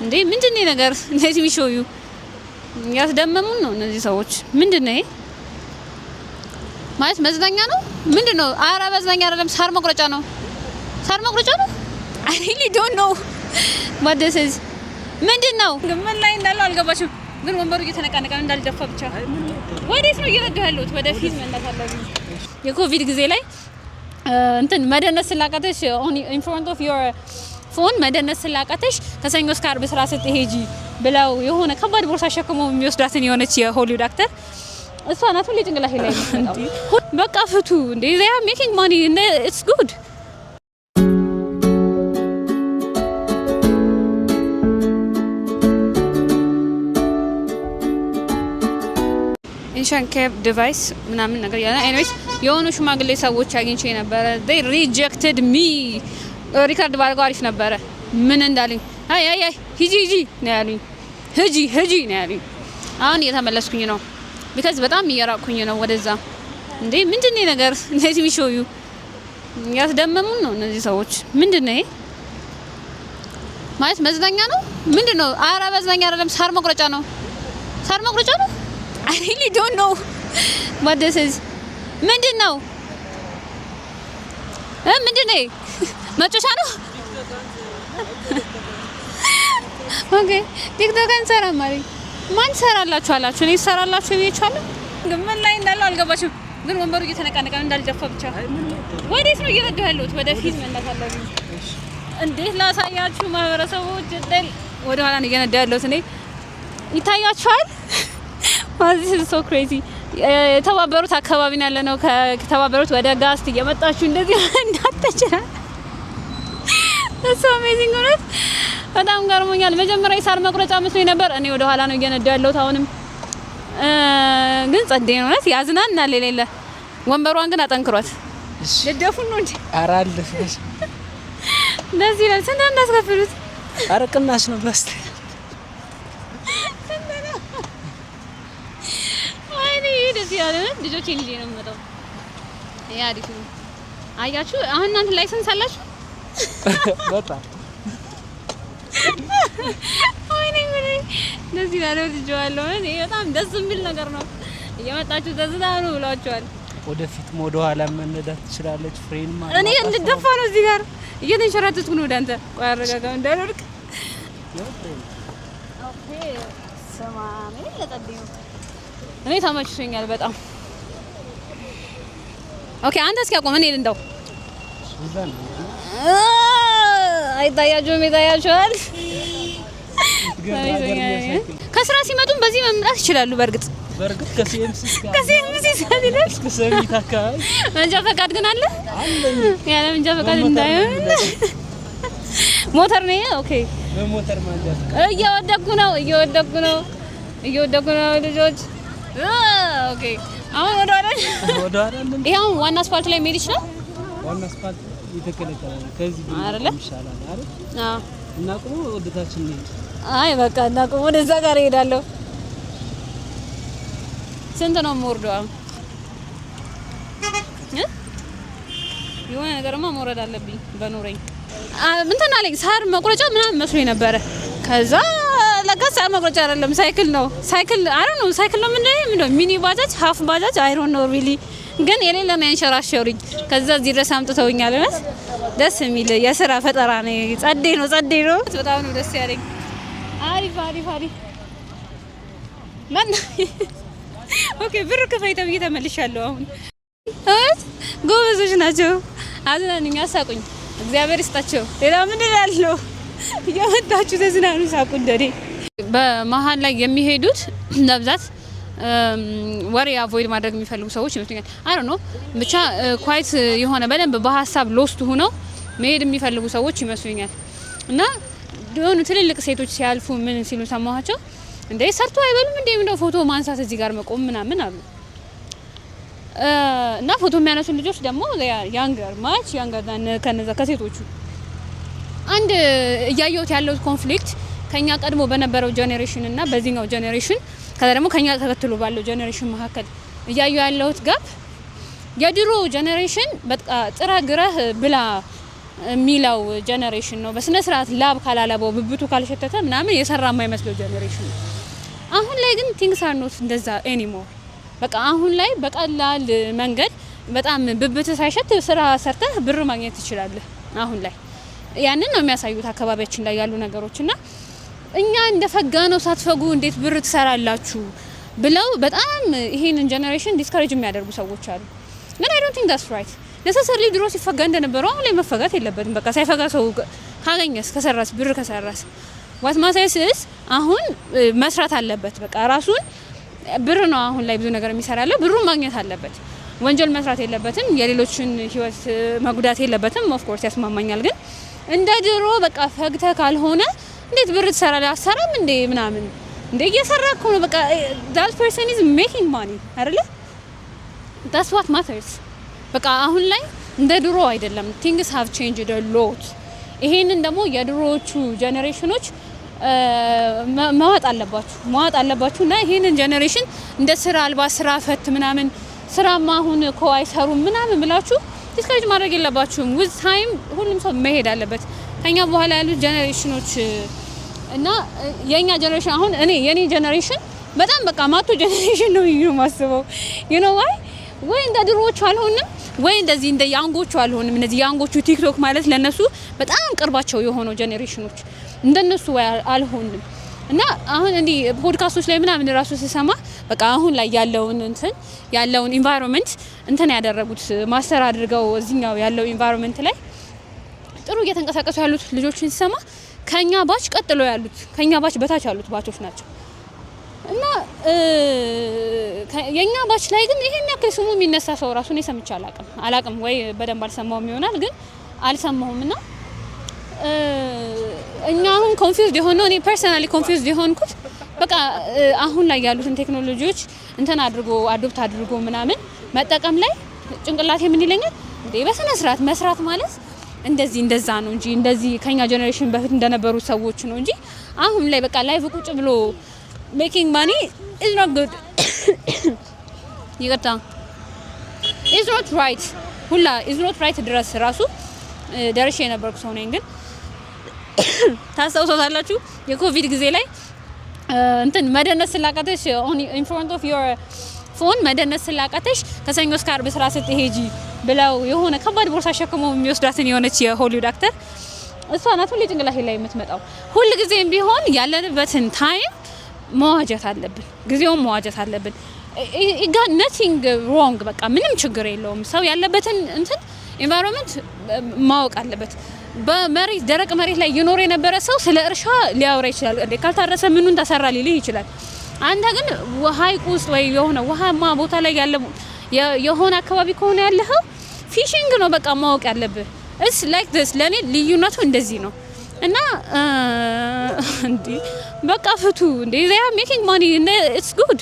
እንዴ፣ ምንድን ነው ነገር? Let me show you። ያስደመሙን ነው እነዚህ ሰዎች። ምንድን ነው ይሄ? ማለት መዝናኛ ነው? ምንድን ነው? አረ መዝናኛ አይደለም፣ ሳር መቁረጫ ነው። ሳር መቁረጫ ነው። I really don't know what this is። ምንድን ነው? ምን ላይ እንዳለው አልገባችም። ግን ወንበሩ እየተነቃነቀ ነው፣ እንዳልደፋ ብቻ። ወዴት ነው እየነዳሁ ያለሁት? ወደፊት መንዳት አለብኝ። የኮቪድ ጊዜ ላይ እንትን መደነስ ስላቃተሽ፣ in front of your phone መደነስ ስላቃተሽ፣ ከሰኞ እስከ አርብ ስራ ስትሄጂ ብለው የሆነ ከባድ ቦርሳ ሸክሞ የሚወስዳትን የሆነች የሆሊውድ actor፣ እሷ ናት ሁሌ ጭንቅላቴ ላይ የምትመጣው። በቃ ፍቱ እንዴ፣ they are making money, it's good። Ancient cave device ምናምን ነገር ያለ። Anyways፣ የሆኑ ሽማግሌ ሰዎች አግኝቼ ነበረ። They rejected me። Record ባደርገው አሪፍ ነበረ። ምን እንዳሉኝ፣ አይ አይ አይ፣ ሂጂ ሂጂ ነው ያሉኝ። ሂጂ ሂጂ ነው ያሉኝ። አሁን እየተመለስኩኝ ነው because በጣም እየራቅኩኝ ነው ወደዛ። እንዴ፣ ምንድን ነው ነገር? Let me show you። ያስደመሙን ነው እነዚህ ሰዎች። ምንድን ነው ይሄ? ማለት መዝናኛ ነው? ምንድን ነው? አረ መዝናኛ አይደለም፣ ሳር መቁረጫ ነው። ሳር መቁረጫ ነው። I really don't know what this is። ምንድን ነው እ ምንድን ነው? መጫወቻ ነው? Okay፣ ቲክቶክ አንሰራም አለኝ። ማን ትሰራላችሁ አላችሁ? እኔ ትሰራላችሁ ብዬቻለሁ። ምን ላይ እንዳለው አልገባችም። ግን ወንበሩ እየተነቃነቀ ነው፣ እንዳልደፋ ብቻ። ወዴት ነው እየነዳሁ ያለሁት? ወደፊት መንዳት አለብኝ። እንዴት ላሳያችሁ ማህበረሰቦች? እድል ወደ ኋላ ነው እየነዳሁ ያለሁት እኔ። ይታያችኋል። This is so crazy። የተባበሩት አካባቢ ነው ያለ ነው። ከተባበሩት ወደ ጋስት እየመጣችሁ እንደዚህ እንዳትችላል። So amazing፣ እውነት በጣም ገርሞኛል። መጀመሪያ የሳር መቁረጫ መስሎኝ ነበር። እኔ ወደ ኋላ ነው እየነዳሁ ያለሁት። አሁንም ግን ጸዴ ነው፣ እውነት ያዝናናል። የሌለ ወንበሯን ግን አጠንክሯት። ልደፉን ነው እንጂ። ኧረ አለፍሽ። ደስ ይላል። ስንት ነው እንዳስከፍሉት? ኧረ ቅናሽ ነው በስተ ስንት ነው? ወይኔ ደስ ይላል። ልጆቼን ይዤ ነው የምመጣው። ይሄ አሪፍ ነው። አያችሁ፣ አሁን እናንተ license አላችሁ? በጣም። ወይኔ ወይኔ፣ ደስ ይላል። ወድጄዋለሁ። እኔ በጣም ደስ የሚል ነገር ነው። እየመጣችሁ ተዝናኑ ብሏቸዋል። ወደፊትም ወደ ኋላ መነዳት ትችላለች። ፍሬን እኔ እንድደፋ ነው፣ እዚህ ጋር እየተንሸራተትኩ ነው ወደ አንተ። ቆይ አረጋጋው እንዳልወድቅ። Okay፣ ስማ፣ ምን ለጠልኝ ነው። እኔ ተመችቶኛል በጣም። Okay፣ አንተ እስኪ አቆም፣ እኔ ልንዳው። አይታያችሁም? ይታያችኋል። ከስራ ሲመጡም በዚህ መምጣት ይችላሉ። በእርግጥ በእርግጥ ከሲኤምሲ ከሲኤምሲ ሲደርስ እስከ ሰሚት አካባቢ። መንጃ ፈቃድ ግን አለ? አለኝ። ያለ መንጃ ፈቃድ እንዳይሆን። ሞተር ነው። Okay። በሞተር መንጃ ፈቃድ። እየወደኩ ነው፣ እየወደኩ ነው፣ እየወደኩ ነው ልጆች። Okay፣ አሁን ወደ ኋላ ወደ ኋላ እንደ ይሄ አሁን ዋና አስፋልት ላይ መሄድ ይችላል። ዋና አስፋልት የተከለከለ ነው። ከዚህ አይደለ? ብንቆም ይሻላል አይደል? አዎ። እና ቁሞ ወደ ታች እንሂድ። አይ በቃ እናቁም። ወደዛ ጋር እሄዳለሁ። ስንት ነው የምወርደው አሁን? እ? የሆነ ነገርማ መውረድ አለብኝ በኖረኝ። እንትን አለኝ፣ ሳር መቁረጫ ምናምን መስሎኝ ነበረ። ከዛ ለካ ሳር መቁረጫ አይደለም፣ ሳይክል ነው። ሳይክል አይ ነው፣ ሳይክል ነው። ምንድን ነው? Mini ባጃጅ፣ half ባጃጅ፣ I don't know really፣ ግን የሌለ ነው ያንሸራሸሩኝ። ከዛ እዚህ ድረስ አምጥተውኛል። እውነት ደስ የሚል የስራ ፈጠራ ነው። ጸዴ ነው፣ ጸዴ ነው። በጣም ነው ደስ ያለኝ። አሪፍ አሪፍ አሪፍ። ማን? Okay፣ ብር ክፈይ ተብዬ ተመልሻለሁ። አሁን እውነት ጎበዞች ናቸው። አዝናኑኝ፣ አሳቁኝ። እግዚአብሔር ይስጣቸው። ሌላ ምንድን እላለሁ? እየመጣችሁ ተዝናኑ፣ ሳቁ እንደኔ። በመሀል ላይ የሚሄዱት ለብዛት ወሬ avoid ማድረግ የሚፈልጉ ሰዎች ይመስለኛል። I don't know፣ ብቻ quiet የሆነ በደንብ በሀሳብ lost ሆነው መሄድ የሚፈልጉ ሰዎች ይመስሉኛል። እና የሆኑ ትልልቅ ሴቶች ሲያልፉ ምን ሲሉ ሰማኋቸው። እንዴ፣ ሰርቶ አይበሉም እንዴ? ምንድነው ፎቶ ማንሳት እዚህ ጋር መቆም ምናምን አሉ። እና ፎቶ የሚያነሱ ልጆች ደግሞ younger, much younger ከነዛ ከሴቶቹ። አንድ እያየሁት ያለው conflict ከኛ ቀድሞ በነበረው generation እና በዚህኛው generation፣ ከዛ ደግሞ ከኛ ተከትሎ ባለው generation መካከል እያየሁ ያለሁት gap፣ የድሮ generation በቃ ጥረህ ግረህ ብላ። የሚለው generation ነው። በስነ ስርዓት ላብ ካላላበው፣ ብብቱ ካልሸተተ ምናምን የሰራ የማይመስለው generation ነው። አሁን ላይ ግን things are not እንደዛ anymore። በቃ አሁን ላይ በቀላል መንገድ በጣም ብብት ሳይሸት ስራ ሰርተህ ብር ማግኘት ትችላለህ። አሁን ላይ ያንን ነው የሚያሳዩት አካባቢያችን ላይ ያሉ ነገሮች። እና እኛ እንደፈጋ ነው ሳትፈጉ እንዴት ብር ትሰራላችሁ ብለው በጣም ይሄንን generation discourage የሚያደርጉ ሰዎች አሉ። ግን I don't think that's right necessarily። ድሮ ሲፈጋ እንደነበረው አሁን ላይ መፈጋት የለበትም። በቃ ሳይፈጋ ሰው ካገኘስ፣ ከሰራስ፣ ብር ከሰራስ፣ what matters is አሁን መስራት አለበት። በቃ ራሱን ብር ነው አሁን ላይ ብዙ ነገር የሚሰራለው፣ ብሩን ማግኘት አለበት። ወንጀል መስራት የለበትም። የሌሎችን ህይወት መጉዳት የለበትም። Of course ያስማማኛል። ግን እንደ ድሮ በቃ ፈግተህ ካልሆነ እንዴት ብር ትሰራለህ? አሰራም እንዴ ምናምን እንዴ፣ እየሰራ እኮ ነው። በቃ that person is making money አይደለ? That's what matters። በቃ አሁን ላይ እንደ ድሮ አይደለም። Things have changed a lot። ይሄንን ደግሞ የድሮዎቹ ጀኔሬሽኖች መዋጥ አለባችሁ እና ይሄንን generation እንደ ስራ አልባ፣ ስራ ፈት ምናምን፣ ስራማ አሁን እኮ አይሰሩም ምናምን ብላችሁ discourage ማድረግ የለባችሁም። With time ሁሉም ሰው መሄድ አለበት። ከኛ በኋላ ያሉት ጀኔሬሽኖች እና የኛ generation፣ አሁን እኔ የኔ generation በጣም በቃ ማቶ generation ነው ብዬ ነው የማስበው። You know why? ወይ እንደ ድሮዎቹ አልሆንም ወይ እንደዚህ እንደ young ኦቹ አልሆንም። እነዚህ young ኦቹ ቲክቶክ ማለት ለነሱ በጣም ቅርባቸው የሆነው ጀኔሬሽኖች እንደነሱ ወይ አልሆንም። እና አሁን እንዲህ ፖድካስቶች ላይ ምናምን ራሱ ስሰማ በቃ አሁን ላይ ያለውን እንትን ያለውን environment እንትን ያደረጉት፣ master አድርገው እዚህኛው ያለው environment ላይ ጥሩ እየተንቀሳቀሱ ያሉት ልጆችን ሲሰማ ከኛ batch ቀጥሎ ያሉት፣ ከኛ batch በታች ያሉት batch ኦች ናቸው። እና የኛ batch ላይ ግን ይሄን ያክል ስሙ የሚነሳ ሰው ራሱ እኔ ሰምቼ አላቅም፣ ወይ በደንብ አልሰማውም ይሆናል፣ ግን አልሰማሁም። እና እኛ አሁን confused የሆነው፣ እኔ personally confused የሆንኩት በቃ አሁን ላይ ያሉትን ቴክኖሎጂዎች እንትን አድርጎ adopt አድርጎ ምናምን መጠቀም ላይ ጭንቅላቴ ምን ይለኛል እንዴ፣ በስነ ስርዓት መስራት ማለት እንደዚህ እንደዛ ነው እንጂ እንደዚህ ከኛ generation በፊት እንደነበሩ ሰዎች ነው እንጂ አሁን ላይ በቃ live ቁጭ ብሎ making money is not good፣ ይቅርታ፣ is not right ሁላ፣ is not right ድረስ ራሱ ደርሼ የነበርኩ ሰው ነኝ። ግን ታስታውሳላችሁ የኮቪድ ጊዜ ላይ እንትን መደነስ ስላቃተሽ፣ in front of your phone መደነስ ስላቃተሽ ከሰኞ እስከ አርብ ስራ ስትሄጂ ብለው የሆነ ከባድ ቦርሳ ሸክሞ የሚወስዳትን የሆነች የሆሊውድ actor፣ እሷ ናት ሁሌ ጭንቅላቴ ላይ የምትመጣው። ሁል ጊዜም ቢሆን ያለንበትን time መዋጀት አለብን፣ ጊዜውን መዋጀት አለብን። Got nothing wrong፣ በቃ ምንም ችግር የለውም። ሰው ያለበትን እንትን environment ማወቅ አለበት። በመሬት ደረቅ መሬት ላይ ይኖር የነበረ ሰው ስለ እርሻ ሊያወራ ይችላል። እንዴ ካልታረሰ ምኑን ተሰራ ሊልህ ይችላል። አንተ ግን ሀይቅ ውስጥ ወይ የሆነ ውሃማ ቦታ ላይ ያለ የሆነ አካባቢ ከሆነ ያለኸው fishing ነው በቃ ማወቅ ያለብህ። It's like this። ለእኔ ልዩነቱ እንደዚህ ነው። እና እንዲ በቃ ፍቱ እንዴ፣ they are making money, it's good።